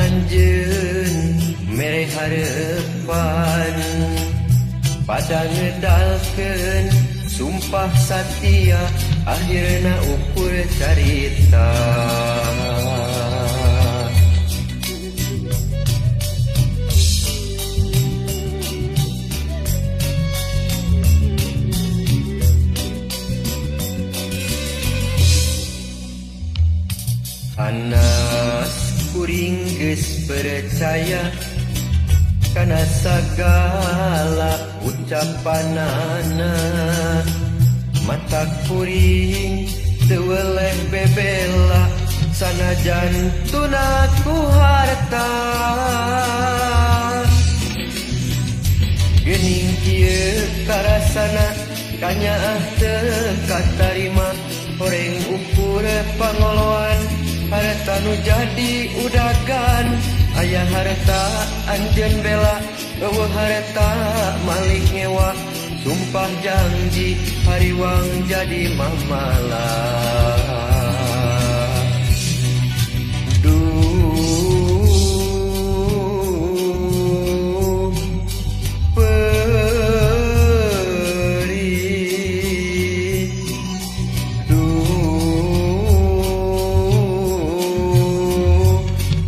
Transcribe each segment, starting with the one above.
anjeun mere harepan pada ngedalkeun sumpah satia akhirna ukur carita. Anas kuring geus percaya kana sagala ucapanana, mata kuring teu weleh bebela sanajan tunaku harta. Geuning kieu karasana kanyaah teu katarima horeng ukur pangoloan harta nu jadi udagan. Aya harta anjeun bela eueuh harta malik ngewa sumpah janji hariwang jadi mamala. Duh perih, duh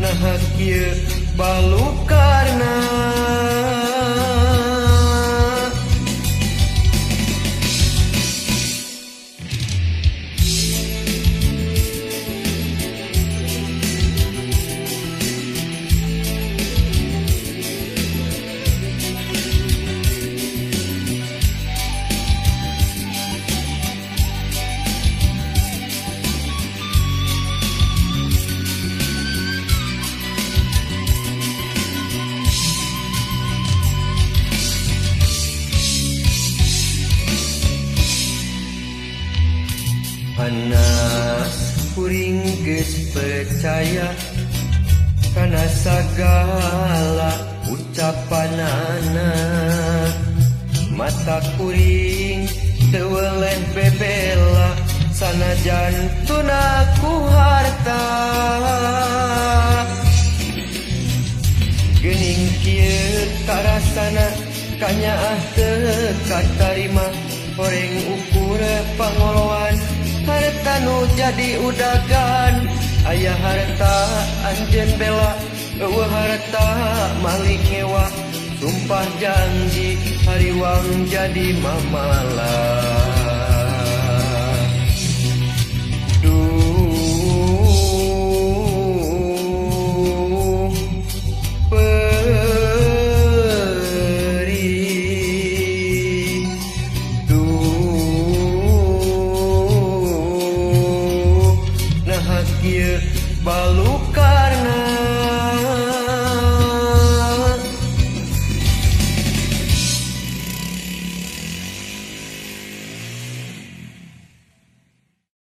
naha kieu balukarna. Anas kuring geus percaya kana sagala ucapanana, mata kuring teu weleh bebela sanajan tunaku harta. Geuning kieu karasana kanyaah teu katarima horeng ukur pangoloan harta nu jadi udagan. Aya harta anjeun bela eueuh harta malik ngewa sumpah janji hariwang jadi mamala.